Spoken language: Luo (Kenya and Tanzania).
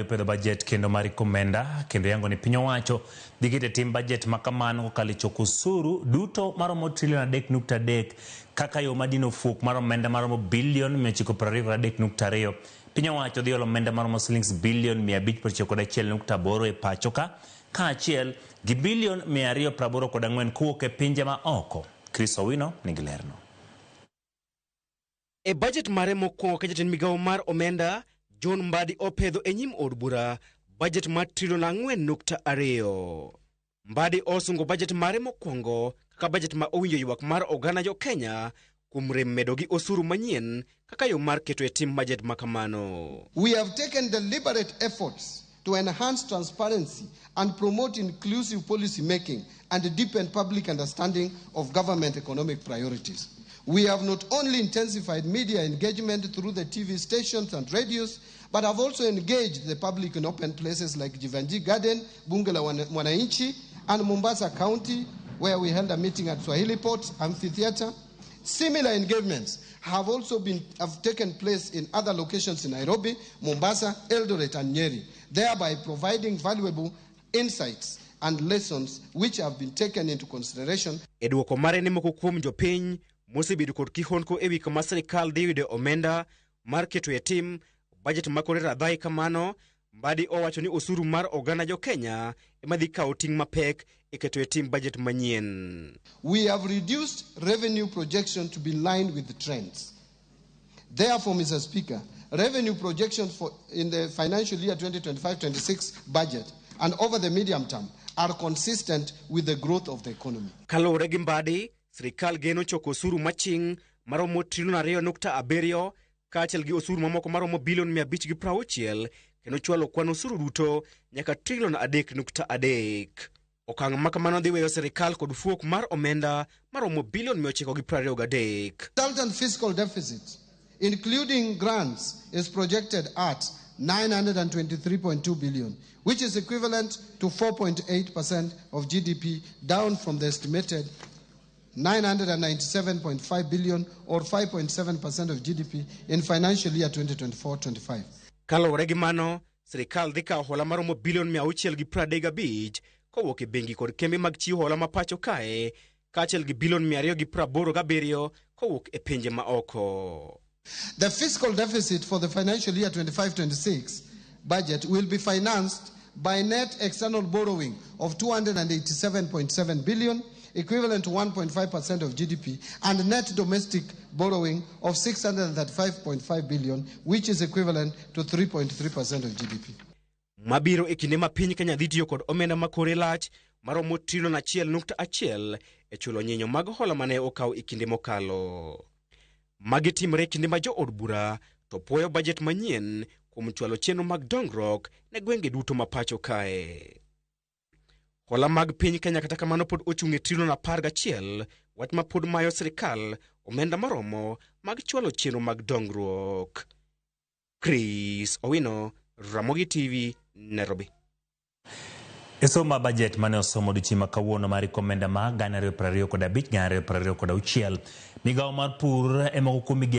Opedho bajet kendo mar omenda kendo yango ni piny owacho dhi keto e tim bajet ma kamano kokalo e choko osuru duto maromo trilion 3.3 kaka yo madino fuok mar omenda maromo bilion 923.2. Piny owacho dhi olo omenda maromo silings bilion 591.8 e pacho ka kaachiel gi bilion 284 kowuok e pinje ma oko. Chris Owino nigi lerno. E bajet mare mokwongo ka jatend migawo mar omenda John Mbadi opedho e nyim od bura bajet mar trilion 4.2. Mbadi osungo bajet mare mokwongo kaka bajet ma owinjo ywak mar oganda jo Kenya kuom rem medo gi osuru manyien kaka yo mar keto e tim bajet ma kamano. We have taken deliberate efforts to enhance transparency and promote inclusive policy making and deepen public understanding of government economic priorities. We have not only intensified media engagement through the TV stations and radios, but have also engaged the public in open places like Jivanji Garden, Bunge la Mwananchi, and Mombasa County, where we held a meeting at Swahili Port Amphitheater. Similar engagements have also been have taken place in other locations in Nairobi, Mombasa, Eldoret, and Nyeri, thereby providing valuable insights and lessons which have been taken into consideration. E dwoko mare ne moko kuom jopiny mosebedo kod kihondko e wi kama sirikal dhi yude omenda mar keto e tim bajet ma kore radhai kamano, Mbadi owacho ni osuru mar oganda jo Kenya ema dhi kawo ting' mapek e keto e tim bajet manyien. We have reduced revenue projection to be in line with the trends. Therefore, Mr. Speaker, revenue projections for in the financial year 2025-26 budget and over the medium term are consistent with the growth of the economy. Kaluwore gi Mbadi, sirikal geno choko osuru maching' maromo trilion 2.7 kaachiel gi osuru mamoko maromo bilion 560 kendo chwalo kwan osuru duto nyaka trilion 3.3. Okang' ma kamano dhi weyo sirikal kod fuok mar omenda maromo bilion 923. Resultant fiscal deficit, including grants, is projected at 923.2 billion, which is equivalent to 4.8% of GDP, down from the estimated 997.5 billion or 5.7% of GDP in financial year 2024-25. Kaluwore gi mano, sirikal dhi kawo hola maromo bilion 635 kowuok e bengi kod kembe mag chiwo hola ma pacho kae kaachiel gi bilion 287 kowuok e pinje ma oko. The fiscal deficit for the financial year 25-26 budget will be financed by net external borrowing of 287.7 billion, equivalent to 1.5% of GDP, and net domestic borrowing of 635.5 billion, which is equivalent to 3.3% of GDP. Mabiro e kinde ma piny Kenya dhi tiyo kod omenda ma kore lach maromo trilion 1.1 e chulo nyinyo mag hola mane okaw e kinde mokalo. Magi timore e kinde ma jood bura to puoyo bajet manyien kuom chwalo chenro mag dongruok ne gwenge duto ma pacho kae. Hola mag piny Kenya kata kamano pod ochung' e trilion 11, wach ma pod mayo sirikal omenda moromo mag chwalo chenro mag dongruok. Chris Owino, Ramogi TV, Nairobi. E somo mar bajet mane osomo odiochieng' ma kawuono mar omenda ma 2025 2026, migawo mar pur e moko kuom migepe